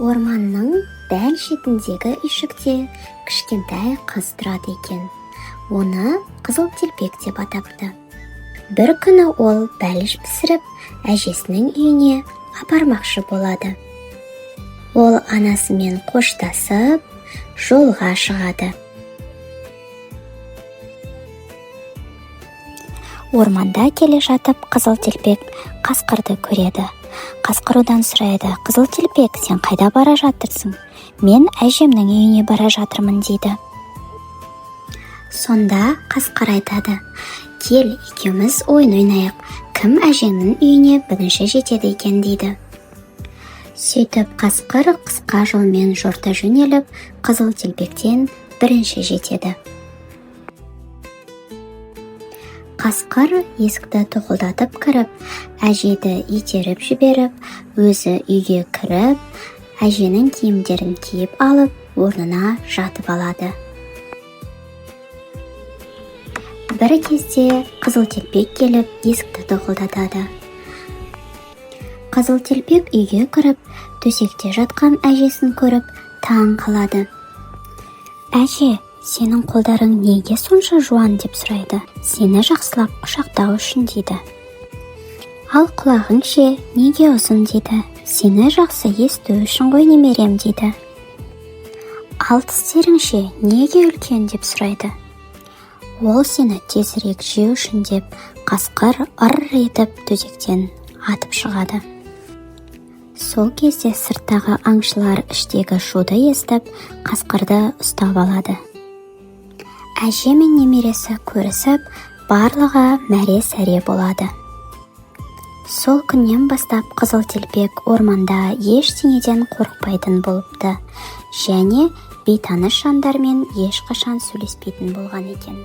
Орманның дәл шетіндегі үйшікте кішкентай қыз тұрады екен. Оны Қызыл Телпек деп атапты. Бір күні ол бәліш пісіріп, әжесінің үйіне апармақшы болады. Ол анасымен қоштасып, жолға шығады. Орманда келе жатып, Қызыл Телпек қасқырды көреді. Қасқыр одан сұрайды: «Қызыл Телпек, сен қайда бара жатырсың?» «Мен әжемнің үйіне бара жатырмын», – дейді. Сонда қасқыр айтады: «Кел, екеуміз ойын ойнайық, кім әжемнің үйіне бірінші жетеді екен», – дейді. Сөйтіп, қасқыр қысқа жолмен жорта жөнеліп, Қызыл Телпектен бірінші жетеді. Қасқыр есікті тоқылдатып кіріп, әжеді итеріп жіберіп, өзі үйге кіріп, әженің киімдерін киіп алып, орнына жатып алады. Бір кезде Қызыл Телпек келіп, есікті тоқылдатады. Қызыл Телпек үйге кіріп, төсекте жатқан әжесін көріп, таң қалады. «Әже, сенің қолдарың неге сонша жуан?» – деп сұрайды. «Сені жақсылап құшақтау үшін», – дейді. «Ал құлағың ше, неге ұзын?» – дейді. «Сені жақсы есту үшін ғой, немерем», – дейді. «Ал тістерің ше, неге үлкен?» – деп сұрайды. «Ол сені тезірек жеу үшін», – деп, қасқыр ыр етіп төсектен атып шығады. Сол кезде сырттағы аңшылар іштегі шуды естіп, қасқырды ұстап алады. Әже мен немересі көрісіп, барлығы мәре-сәре болады. Сол күннен бастап Қызыл Телпек орманда ештеңеден қорықпайтын болыпты және бейтаныс жандармен ешқашан сөйлеспейтін болған екен.